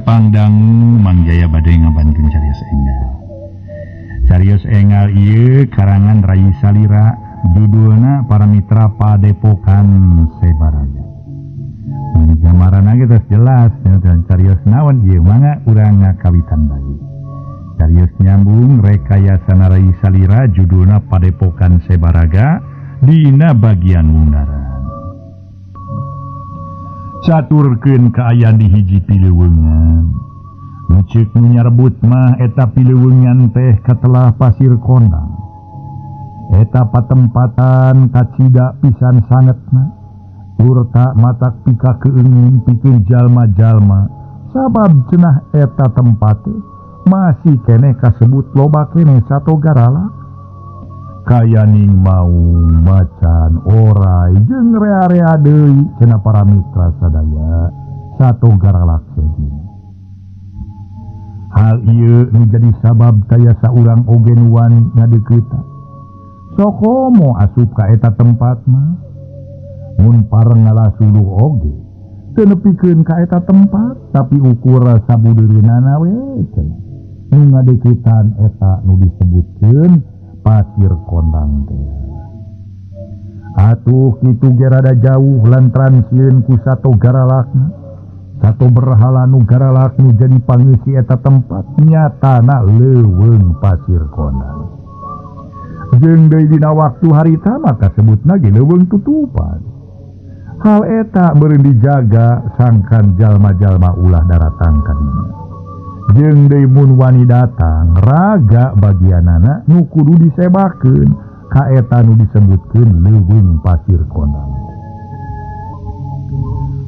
Tepang dangu Mang Jaya bade ngabantuan carios enggal. Carios enggal ieu karangan Rai Salira, judulna para mitra Padepokan Sebaraga. Ini gambaran ge geus jelas dan carios naon ieu mangga urang ngakawitan bae. Carios nyambung rekayasa Rai Salira judulna Padepokan Sebaraga dina bagian mundaran. Caturkeun kaayaan di hiji pileuweungan. Nu ceuk nu nyarebut mah eta pileuweungan teh katelah pasir kondang. Eta patempatan kacida pisan sangetna. Turta matak pika keungin pikeun jalma-jalma sabab cenah eta tempat masih keneh kasebut loba keneh sato garala. Kayaning mau macan orai jeung rea-rea deui cenah para mitra sadaya sato garalak sejen. Hal ieu nu jadi sabab taya saurang oge nu wani ngadeuketan. Sokomo asup ka eta tempat mah mun pareng ngalasuluh oge teu nepikeun ka eta tempat tapi ukur sabudeureunana we cenah. Nu ngadeuketan eta nu disebutkeun pasir kondang teh. Atuh kitu ge rada jauh lantaran sieun ku sato garalakna. Sato berhala nu garalak nu jadi pangeusi eta tempat nyatana leuweung pasir kondang. Jeung deui dina waktu harita mah kasebutna ge leuweung tutupan. Hal eta meureun dijaga sangkan jalma-jalma ulah daratang ka dinya. Jeung deui mun wani datang raga bagianana nu kudu disebakeun ka eta nu disebutkeun leuweung pasir kondang.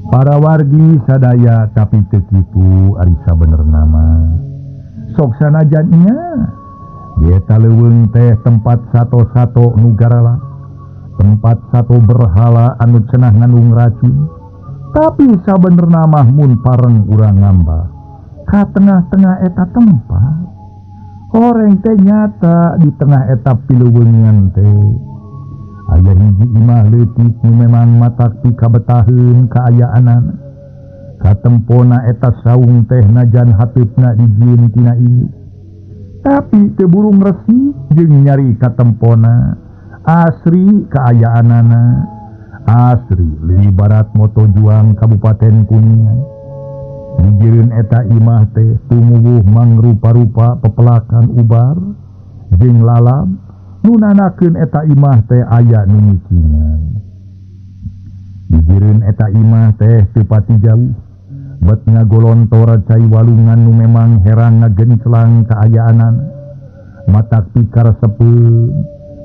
Para wargi sadaya tapi teu kitu ari sabenerna mah. Sok sanajan nya eta leuweung teh tempat sato-sato nu garala, tempat sato berhala anu cenah ngandung racun. Tapi sabenerna mah mun pareng urang ngambah ka tengah-tengah eta tempat horeng teh nyata di tengah eta pileuweungan teh aya hiji imah leutik nu memang matak pikabetaheun kaayaanana. Katempona eta saung teh najan hateupna dijieun tina induk tapi teu burung resik jeung nyari katempona asri kaayaanana asri leuwih barat Moto Juang Kabupaten Kuningan. Dijireun eta imah teh tumuwuh mangrupa-rupa pepelakan ubar jeung lalab nu nanakeun eta imah teh aya nu micingan. Dijireun eta imah teh teu pati jauh bet ngagolontor cai walungan nu memang herang ngagenclang kaayaanana. Matak pikaresepeun,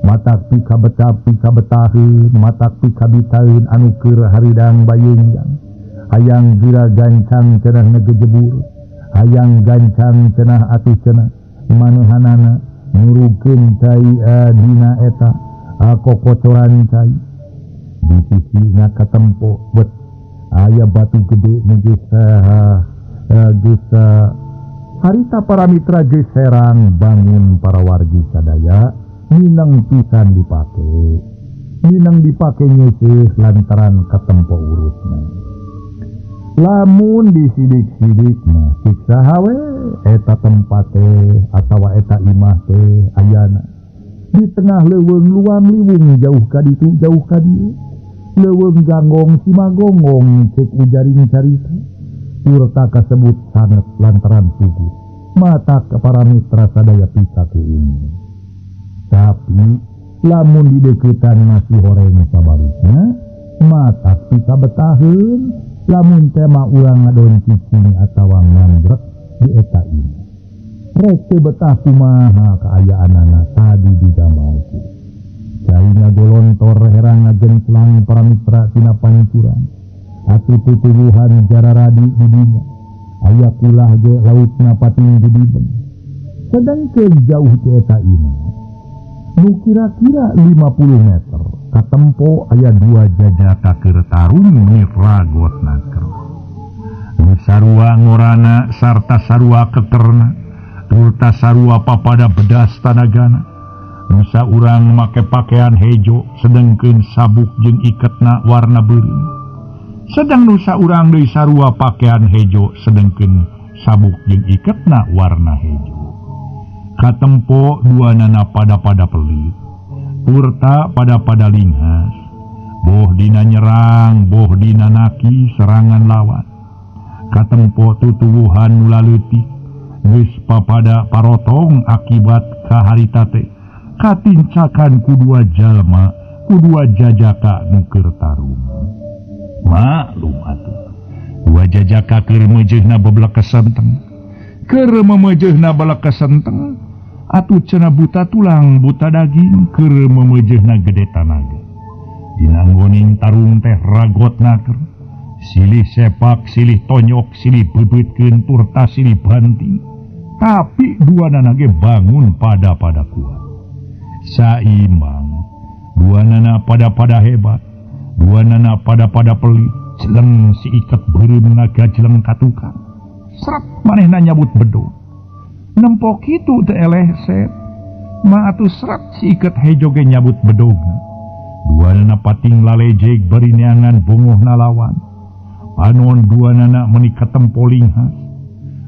matak pikabetap pikabetaheun, matak pikabitaeun anu keur haridang bayeungyang. Hayang gira gancang cenah ngegejebur, hayang gancang cenah atuh cenah manehanana nyurukeun cai dina eta kokocoran cai. Di sisina katempo bet aya batu gede nu geus geus harita para mitra geus herang bangun para wargi sadaya minang pisan dipake. Minang dipake nyeuseuh lantaran katempo urutna. Lamun disidik-sidik mah siksa hawe eta tempat teh atawa eta imah teh ayana di tengah leuweung luang liwung jauh ka ditu jauh ka dieu leuweung ganggong simagonggong ceuk ujaring carita turta kasebut sanget lantaran puguh mata ka para mitra sadaya pikaku ini. Tapi lamun dideuketan masih horeng sabalikna mata pikabetaheun lamun tema urang ngadon cicing atawa ngambrek di eta imah. Rek teu betah kumaha kaayaanana tadi digambarkeun. Cai ngagolontor herang ngagenclang para mitra tina pancuran. Atuh tutuwuhan jararadi di dinya. Aya kulah ge lautna pating di diben. Sedangkeun jauh ti eta imah nu kira-kira 50 meter katempo aya dua jajaka keur tarung niragot naker. Nu sarua ngorana sarta sarua kekerna turta sarua papada bedas tanagana. Nu saurang make pakaian hejo sedengkeun sabuk jeung iketna warna beureum. Sedang nu saurang deui sarua pakaian hejo sedengkeun Sabuk jeung iketna warna hejo. Katempo duanana pada-pada pelit. Turta pada-pada linghas. Boh dina nyerang, boh dina naki serangan lawan. Katempo tutuwuhan nu laleutik geus papada parotong akibat kaharita teh. Katincakan ku dua jalma, ku dua jajaka nu keur tarung. Maklum atuh. Dua jajaka keur meujeuhna beblek kesenteng. Keur memeujeuhna belek kesenteng, atuh cenah buta tulang, buta daging, keur memeujeuhna gede tanaga. Dina nggoning tarung teh ragotna keur silih sepak, silih tonyok, silih beubeutkeun turta silih banting. Tapi duanana ge bangun pada-pada kuat. Saimbang, duanana pada-pada hebat, duanana pada-pada pelit. Jeleng si iket beureum ngagajleng ka tukang. Srep manehna nyabut bedog. Nempo kitu teu eleh set. Ma atuh srep si iket hejo ge nyabut bedogna. Duanana pating lalejeg bari neangan bongohna lawan. Panon duanana meuni katempo linghas.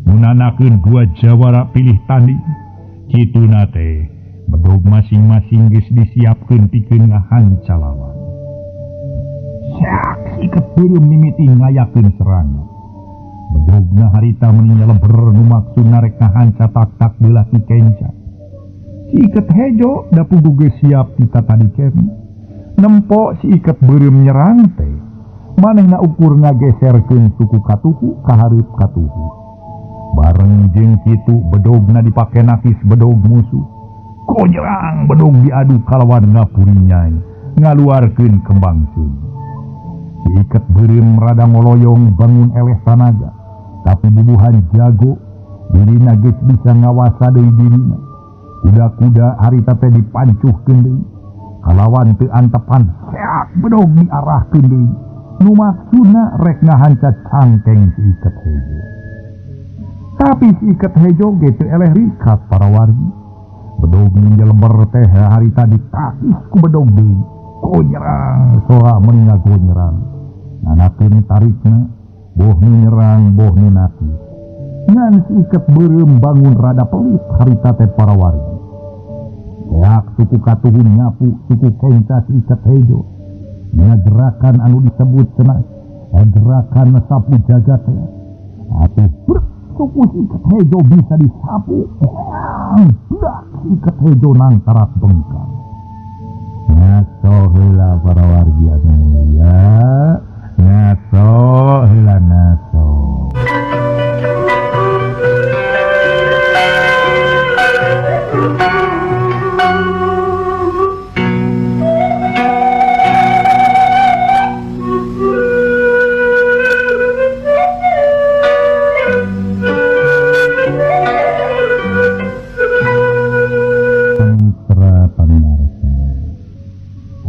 Nunanakeun dua jawara pilih tanding. Kituna teh bedog masing-masing geus disiapkeun pikeun ngahanca lawan. Syak iket beureum mimiti ngayakeun serangan. Bedogna harita meuni nyeleber nu maksudna rek ngahanca tak-tak beulah ti kenca. Si iket hejo da puguh geus siap ti tatadi kene. Nempo si iket beureum nyerang teh, manehna ukur ngageserkeun suku katuhu ka hareup katuhu. Bareng jeung kitu bedogna dipake nakis bedog musuh. Konyerang bedog diadu kalawan ngapuri nyai, ngaluarkeun kembang seuneu. Si iket beureum rada ngoloyong bangun eleh tanaga, tapi bubuhan jago dirina geus bisa ngawasa deui dirina. Kuda-kuda harita teh dipancuhkeun deui. Kalawan teu antepan seak bedog diarahkeun deui. Nu maksudna rek ngahanca cangkeng si iket hejo. Tapi si iket hejo ge teu eleh rikat para wargi. Bedog njelember teh harita ditakis ku bedog deui. Konyerang soa meuni ngagonyerang. Nanakeun tarikna, boh nu nyerang boh nu nakis. Ngan si iket beureum bangun rada pelit harita teh para wargi. Seak suku katuhun nyapu suku kenca si iket hejo. Dina gerakan anu disebut cenah, gerakan sapu jagat teh. Atuh brek suku si iket hejo bisa disapu. Dak si iket hejo nangkarat bengkang. Ngaso heula para wargi anu mulia, ngaso heula ngaso.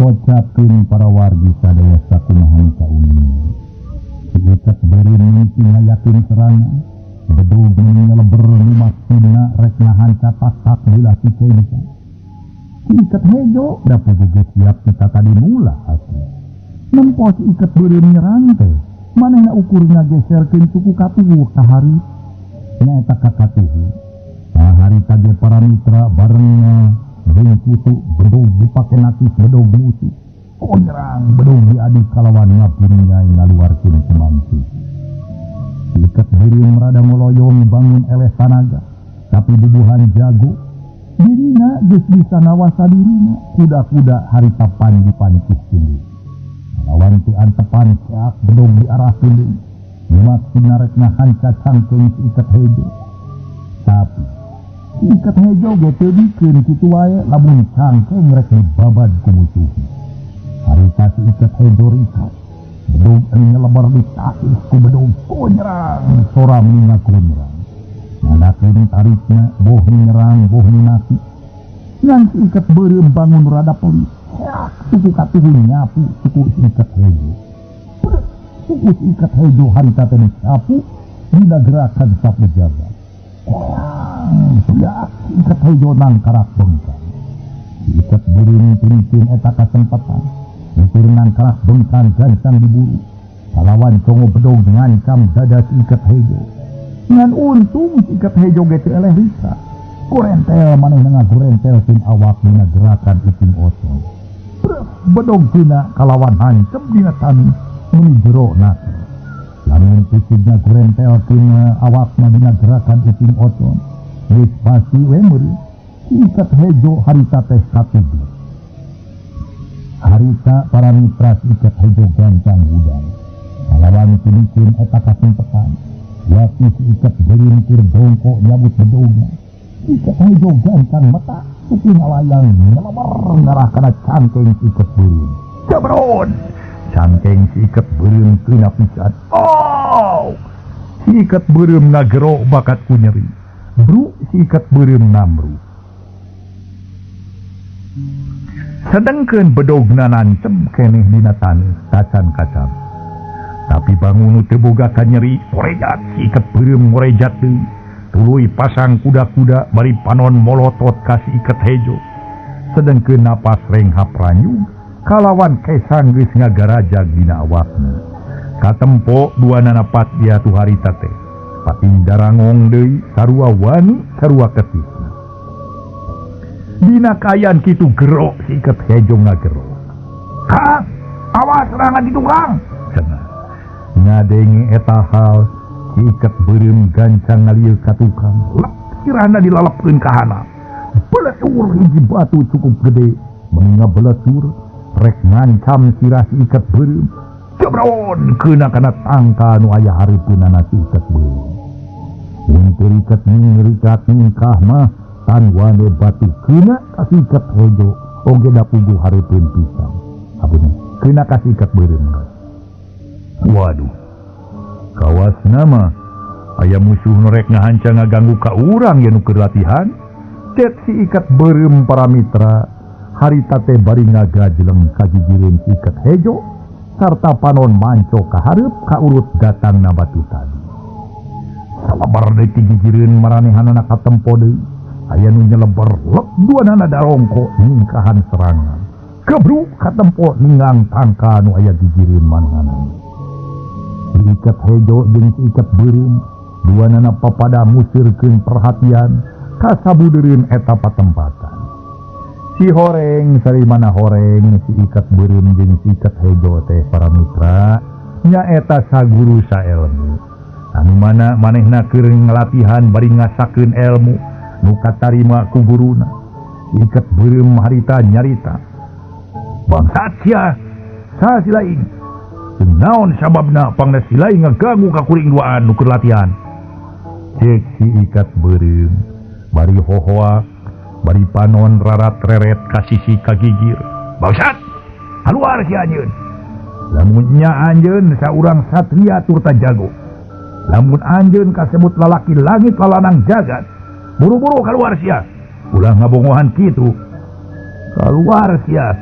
Kocapkeun para wargi sadaya sakumaha kauni. Si iket beureum mimiti ngayakeun serangan, bedog nyeleber nu maksudna rek ngahanca tak-tak beulah ti kenca. Si iket hejo da puguh geus siap kita tadi mula atuh. Nempo si iket beureum nyerang teh, manehna ukur ngageserkeun suku katuhu ka hareup. Nyaeta ka katuhu. Nah harita ge para mitra barengna jeung kitu bedog dipake nakis bedog musuh. Konyerang bedog diadu kalawan ngapuri nyai ngaluarkeun kemampu. Iket beureum rada ngoloyong bangun eleh tanaga, tapi bubuhan jago dirina geus bisa ngawasa dirina. Kuda-kuda harita panji-pancuhkeun deui. Lawan teu antepan seak bedog diarahkeun deui. Maksudna rek ngahanca cangkeung si iket hejo. Tapi si iket hejo ge teu dikeun kitu wae lamun cangkeng rek dibabad ku musuh. Harita si iket hejo rikat. Bedog anu nyelebar ditakis ku bedog konyerang sora meuni ngakonyerang. Nanakeun tarikna boh nu nyerang boh nu nakis. Ngan si iket beureum bangun rada pelit. Seak suku katuhu nyapu suku si iket hejo. Brek suku si iket hejo harita teh disapu dina gerakan sapu jagat. Sudah iket hejo nangkarak bengkang. Si iket beureum teuing eta kasempatan. Ukur nangkarak bengkang gancang diburu. Kalawan congo bedog ngancam dada si iket hejo. Ngan untung ikat hejo ge teu eleh rika. Kurentel manehna ngagurentelkeun awak dina gerakan ucing otong. Bedog dina kalawan hancep dina taneuh meuni jero na. Lamun pisidna gurentelkeun awakna dina gerakan ucing otong, geus pasti we meureun ikat hejo harita teh katuju. Harita para mitra ikat hejo gancang hudang. Kalawan kinicin eta kasempetan. Waktu si ikat belintir bongkok nyabut bedogna. Ikat hejo gancang mata tupi ngalayang nyelebar ngarah kana cangkeng si ikat beureum. Jabron! Cangkeng si ikat beureum keuna pisan. Oh! Si ikat beureum ngagero bakat ku nyeri. Bru si ikat beureum namru. Sedengkeun bedogna nancem keneh dina taneuh tacan kacam. Tapi bangun teu boga ka nyeri, korejat si ikat beureum ngorejat deui. Tuluy pasang kuda-kuda bari panon molotot ka si ikat hejo. Sedengkeun napas renghap ranyug kalawan kesang geus ngagarajag dina awakna. Katempo duanana patya tu harita teh. Pating darangong deui sarua wani sarua ketisna. Dina kaayaan kitu gero si ikat hejo ngagero. Kang, awas serangan di tukang. Cenah. Ngadenge eta hal si ikat beureum gancang ngalieu ka tukang. Lep sirahna dilalepkeun ka handap. Beletur hiji batu cukup gede, meuni ngabeletur rek ngancam sirah si ikat beureum. Jebron keuna kana tangka nu aya hareupeunana si ikat beureum. Mun teu riket ngrikat ningkah mah tanwane batu keuna ka si ikat hejo oge da puguh hareupeun pisan. Apunten, keuna ka si ikat beureum. Waduh. Kawas nama aya musuh nu rek ngahanca ngaganggu ka urang ye nu keur latihan. Cek si ikat beureum para mitra harita teh bari ngagajeleng ka gigireun si ikat hejo sarta panon manco ka hareup ka urut datangna batu tadi. Salabar deui ti gigireun maranehanana katempo deui. Aya nu nyeleber lep duanana darongko ningkahan serangan. Kebruk katempo ninggang tangka nu aya gigireun manehanana. Si ikat hejo jeung si ikat beureum duanana papada musirkeun perhatian ka sabudeureun eta patempatan. Si horeng sarimana horeng si ikat beureum jeung si ikat hejo teh para mitra nyaeta saguru saelmu. Anu mana manehna keur ngalatihan bari ngasakeun elmu nu katarima ku guruna. Si ikat beureum harita nyarita. Bangsat sia, saha si lain? Naon sababna pangna si lain ngaganggu ka kuring duaan nu keur latihan. Cek si ikat beureum bari hohoa bari panon rarat reret ka sisi ka gigir. Bangsat, kaluar si anjeun. Lamun nya anjeun saurang satria turta jago. Lamun anjeun kasebut lalaki langit lalanang jagat, buru-buru kaluar sia. Ulah ngabongohan kitu. Kaluar sia.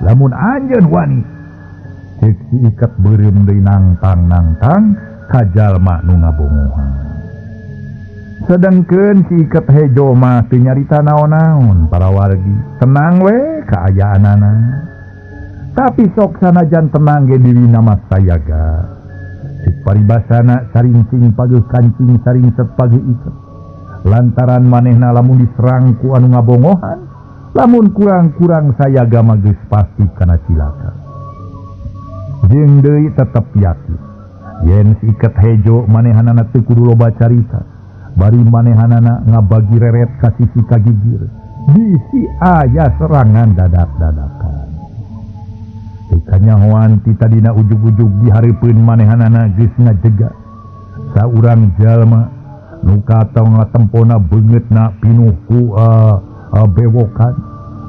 Lamun anjeun wani. Cek si ikat beureum deui nangtang-nangtang ka jalma nu ngabongohan. Sedengkeun si ikat hejo mah teu nyarita naon-naon para wargi. Tenang we kaayaanana. Tapi sok sanajan tenang ge dirina mah sayaga. Cek paribasana sarincing pageuh kancing saringset pageuh iket. Lantaran manehna lamun diserang ku anu ngabongohan, lamun kurang-kurang sayaga mah geus pasti kana cilaka. Jeung deui tetep yakin yen si iket hejo manehanana teu kudu loba carita. Bari manehanana ngabagi reret ka sisi ka gigir. Bisi aya serangan dadak-dadakan. Teu kanyahoan ti tadina ujug-ujug di hareupeun manehanana geus ngajega. Saurang jalma nu katong tempona beungeutna pinuh ku bewokan.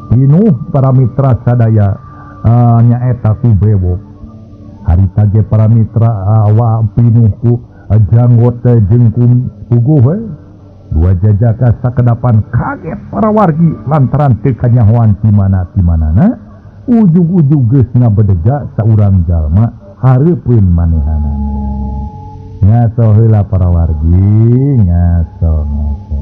Pinuh para mitra sadaya nyaeta ku bewok. Harita ge para mitra awak pinuh ku janggot jeung puguh we. Dua jajaka sakedapan kaget para wargi lantaran teu kanyahoan ti mana ti manana. Ujug-ujug geus ngabedega saurang jalma hareupeun manehanana. Ngaso heula para wargi, ngaso ngaso.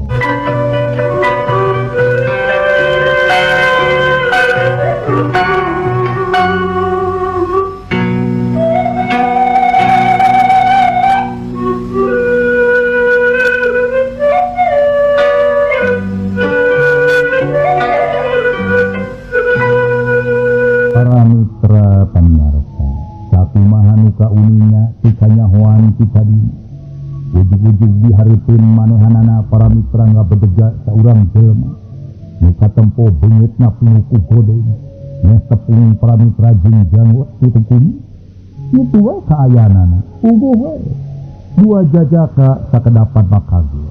kauninya ti kanyahoan ti tadi. Ujug-ujug dihareupeun manehanana para mitra ngabedega saurang jelema. Nu katempo beungeutna pinuh ku godeng. Meh tepung para mitra jeung janggut kitu kitu we kaayaanana. Puguh we. Dua jajaka sakedapan makaget.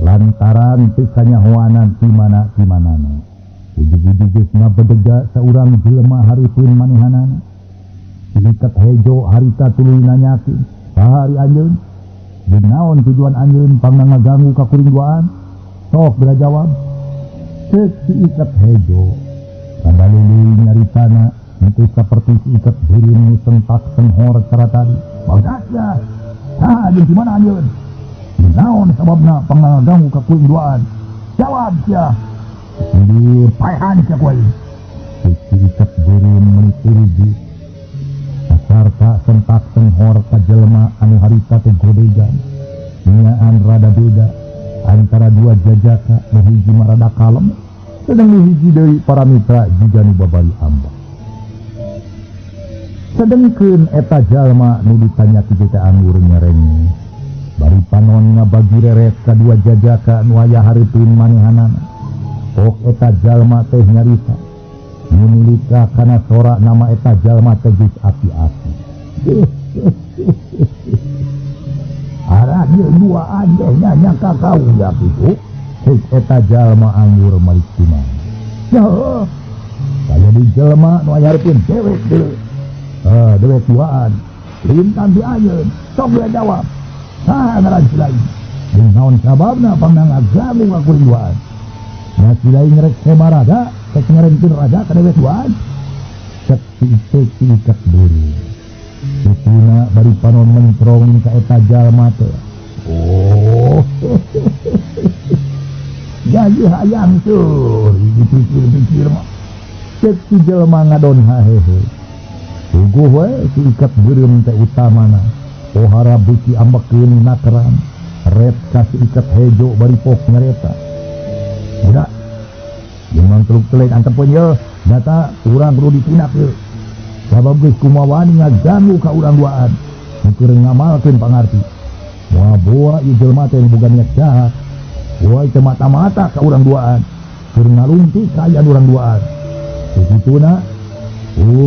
Lantaran teu kanyahoanan ti mana ti manana. Ujug-ujug geus ngabedega saurang jelema hareupeun manehanana. Ikat hejo harita tuluy nanyakeun, "Saha ari anjeun? Jeung naon tujuan anjeun pangna ngaganggu ka kuring duaan?" Sok bela jawab. Ceuk si ikat hejo. Kadaluluy nyaritana henteu saperti si ikat beureum nu sentak senghor cara tadi. "Bagas ya. Saha jeung di mana anjeun? Jeung naon sababna pangna ngaganggu ka kuring duaan? Jawab sia." Di paehan sia ku aing. Ceuk si ikat beureum meuni turigi. Sarta sentak senghor ka jelema anu harita teh godegan. Nyaan rada beda antara dua jajaka nu hiji mah rada kalem, sedang nu hiji deui para mitra jiga nu babari ambak. Sedengkeun eta jalma nu ditanya kitu teh anggur nyereng. Bari panon ngabagi reret ka dua jajaka nu aya hareupeun manehanana. Pok eta jalma teh nyarita. Nunulika kana sora nama eta jalma teh geus aki-aki. Arah duaan teh nya ka kaula kitu. Ceuk eta jalma anggur malik kumaha. Ya heuh. Kaya di jelema nu aya hareupeun dewek deui. Dewek duaan. Lintang di ayeun, sok we jawab. Saha ngaran si lain? Jeung naon sababna pangna ngaganggu ka kuring duaan? Nya si lain rek sebaraga, rek ngarentun raja ka dewek duaan. Cek si ikat beureum. Kituna bari panon mencrong ka eta jalma teh. Oh. Jadi hayang tuh dipikir-pikir mah. Cek si jelema ngadon hahehe. Puguh we si ikat beureum teh utamana. Pohara beuki ambekeun nakeran. Ret ka si ikat hejo bari pok nyareta. Budak jeung teluk telek antepeun ye, data urang kudu ditindak ye. Sabab geus kumaha wani ngaganggu ka urang duaan. Nu keur ngamalkeun pangarti. Moal boa ieu jelema teh boga niat jahat. Boa teu mata-mata ka urang duaan. Keur ngalungtik kaayaan urang duaan. Kukituna,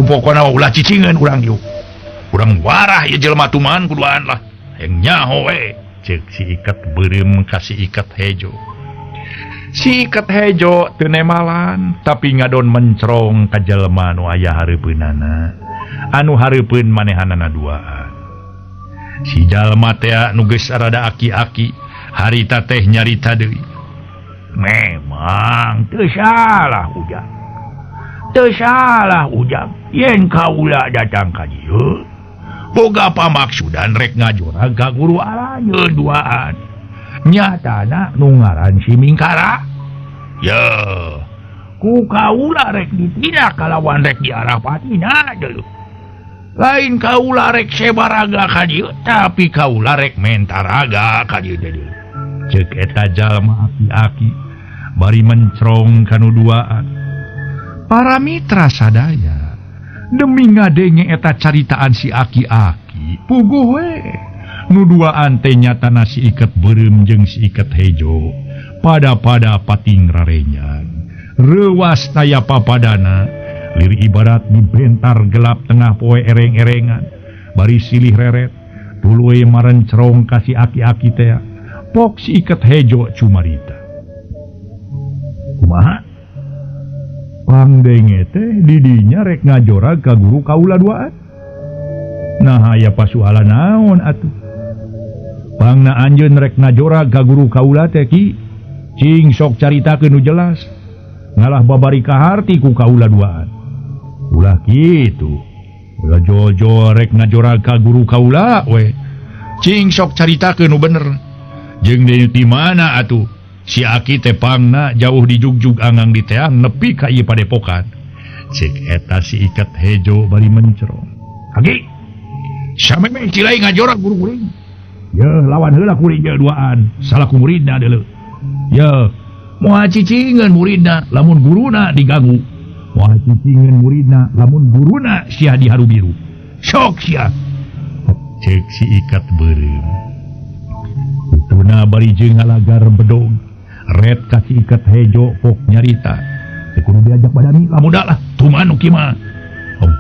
pokona ulah cicingeun urang dieu. Urang warah ieu jelema tumahan ku duaan lah. Hayang nyaho we. Ceuk si ikat beureum ka si ikat hejo. Si ikat hejo teu nemalan tapi ngadon mencrong ka jelema nu aya hareupeunana. Anu hareupeun manehanana duaan. Si jalma teh nu geus rada aki-aki harita teh nyarita deui. Memang teu salah ujang. Teu salah ujang yen kaula datang ka dieu. Boga pamaksudan rek ngajorag ka guru aranjeun duaan. Nyatana nu ngaran si Mingkara. Ye, ku kaula rek ditindak kalawan rek diarah patina deuleu. Lain kaula rek sebaraga ka dieu, tapi kaula rek mentaraga ka dieu deuleu. Ceuk eta jalma aki-aki bari mencrong kanu duaan. Para mitra sadaya demi ngadenge eta caritaan si aki-aki puguh we. Nu duaan teh nyatana si iket beureum jeung si iket hejo pada-pada pating rarenyan. Reuwas taya papadana lir ibarat dibentar gelap tengah poe ereng-erengan bari silih reret tuluy marencrong ka si aki-aki teh. Pok si iket hejo cumarita. Kumaha? Pangdenge teh didinya rek ngajorag ka guru kaula duaan. Nah aya pasualan naon atuh? Pangna anjeun rek ngajorag ka guru kaula teh ki? Cing sok caritakeun nu jelas. Ngalah babari kaharti ku kaula duaan. Ulah kitu. Ulah jol-jol rek ngajorag ka guru kaula we. Cing sok caritakeun nu bener. Jeung deui ti mana atuh? Si aki teh pangna jauh dijugjug angang di teang nepi ka ieu padepokan. Cek eta si iket hejo bari mencrong. Aki. Sameme cilai ngajorag guru kuring. Yeuh lawan heula kuring jeung duaan, salah ku muridna deuleu. Yeuh, moal cicingeun muridna lamun guruna diganggu. Moal cicingeun muridna lamun guruna sia diharu biru. Sok sia. Cek si ikat beureum. Kituna bari jeung ngalagar bedog. Ret ka si ikat hejo pok nyarita. Teu kudu diajak badani lah muda lah. Tuman nu kieu mah.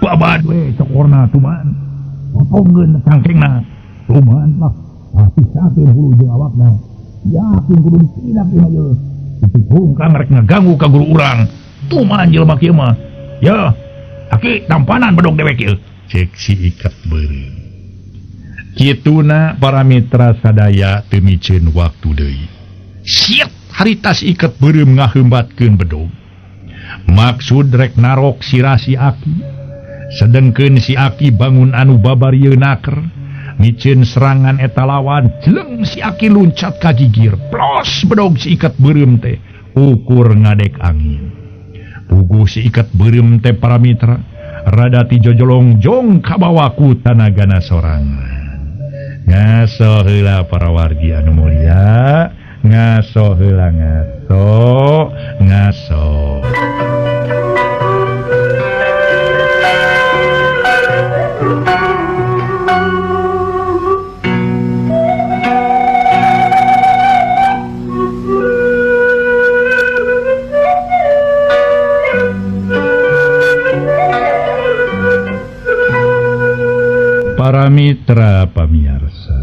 Babad we cokorna tuman. Potongkeun cangkengna. Tuman lah. Pisahkeun hulu jeung awakna. Yakin kudu disidak ieu mah ieu. Dipihungkang rek ngaganggu ka guru urang. Tuman jelema kieu mah. Ya, aki tampanan bedog dewek ieu. Cek si ikat beureum. Kituna para mitra sadaya teu miceun waktu deui. Siap harita si ikat beureum ngaheumbatkeun bedog. Maksud rek narok sirah si aki. Sedengkeun si aki bangun anu babarieun naker. Miceun serangan eta lawan, jeleng si aki luncat ka gigir. Plos bedog si ikat beureum teh ukur ngadek angin. Puguh si ikat beureum teh para mitra rada ti jojolongjong kabawa ku tanagana sorangan. Ngaso heula para wargi anu mulia, ngaso heula ngaso, ngaso. Para mitra pamiarsa,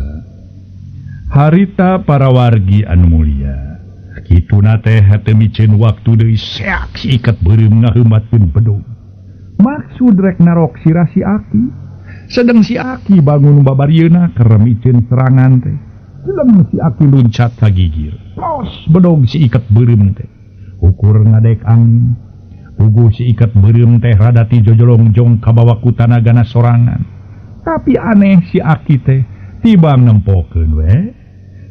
harita para wargi anu mulia, kituna teh teu miceun waktu deui seak si ikat beureum ngaheumatkeun bedog. Maksud rek narok sirah si aki, sedeng si aki bangun babarieuna keur miceun serangan teh. Jeleng si aki luncat ka gigir. Plos bedog si ikat beureum teh ukur ngadek angin. Puguh si ikat beureum teh rada ti jojolongjong kabawa ku tanagana sorangan. Tapi aneh si aki teh tibang nempokeun we.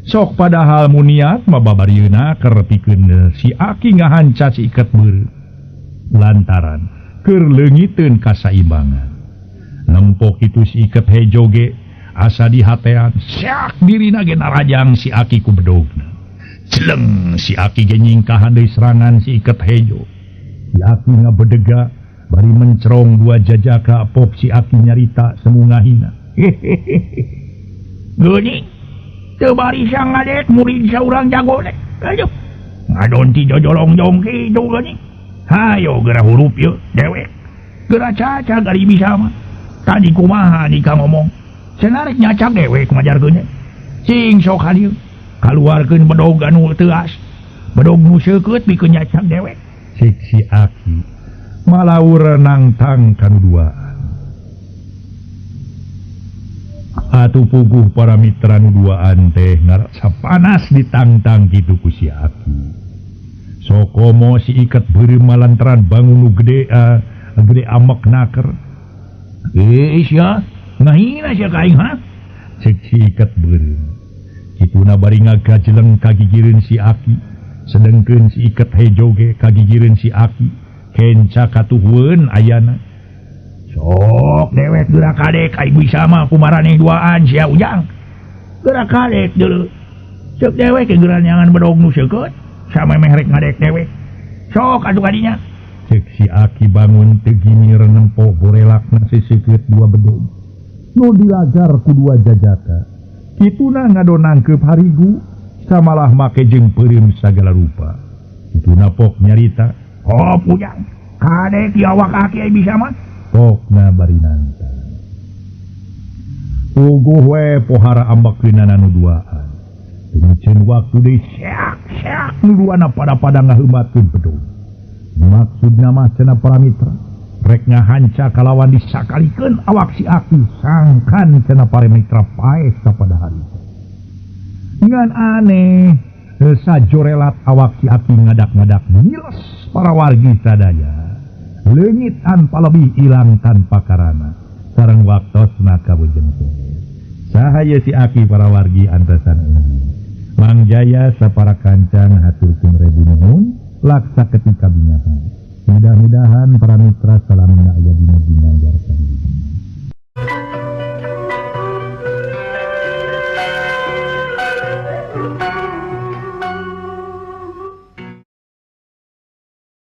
Sok padahal muniat mah babarieuna keur pikeun si aki ngahanca si ikat beureum. Lantaran keur leungiteun kasaimbangan. Nempok itu si ikat hejo ge asa dihatean seak dirina ge narajang si aki ku bedogna. Jeleng si aki ge nyingkahan deui serangan si ikat hejo. Si aki ngabedega bari mencerong dua jajaka pok si aki nyarita semungahina. Geuning teu barisa ngadek murid saurang jago teh. Aduh, ngadon ti jojolongjong kitu geuning. Hayo geura hurup ieu dewek. Geura caca gari bisa mah. Tadi kumaha nikah ngomong. Cenah rek nyacak dewek majarkeun teh. Cing sok ka dieu. Kaluarkeun bedog anu teuas. Bedog nu seukeut pikeun nyacak dewek. Cek si aki malaur nangtang kanu duaan. Atuh puguh para mitra nu duaan teh ngarasa panas ditangtang kitu ku si aki. Sokomo si ikat beureum lantaran bangun nu gede gede amek naker. Sia ngahina sia ka aing ha? Cek si ikat beureum. Kituna bari ngagajeleng kagigireun si aki, sedengkeun si ikat hejo ge kagigireun si aki. Kenca katuhueun ayana. Sok dewek geura kadek ai bisa mah kumaraneh duaan sia Ujang. Geura kadek deuleu. Ceuk dewek geura nyangan bedog nu seukeut, samemeh rek ngadek dewek. Sok atuh kadinya. Ceuk si aki bangun teu gimir nempo borelakna siseukeut dua bedog. Nu dilagar ku dua jajaka. Kituna ngadonangkeup harigu samalah make jeung peureum sagala rupa. Kituna pok nyarita, "Oh Ujang, kadek di awak aki ai bisa mah." Pokna bari nangtang. Puguh we pohara ambekeunana nu duaan. Teu miceun waktu deui seak-seak nu duana pada-pada ngaheumatkeun bedog. Maksudna mah cenah para mitra, rek ngahanca kalawan disakalikeun awak si aki sangkan cenah para mitra paeh sapada harita. Ngan aneh sajorelat awak si aki ngadak-ngadak ngiles para wargi sadaya. Leungit tanpa lebih ilang tanpa karana. Sareng waktosna kabujeng teh. Saha ye si aki para wargi antasan ini. Mang Jaya sapara kancang haturkeun rebu nuhun laksa ketika bingahan. Mudah-mudahan para mitra salamina aya dina ginanjar.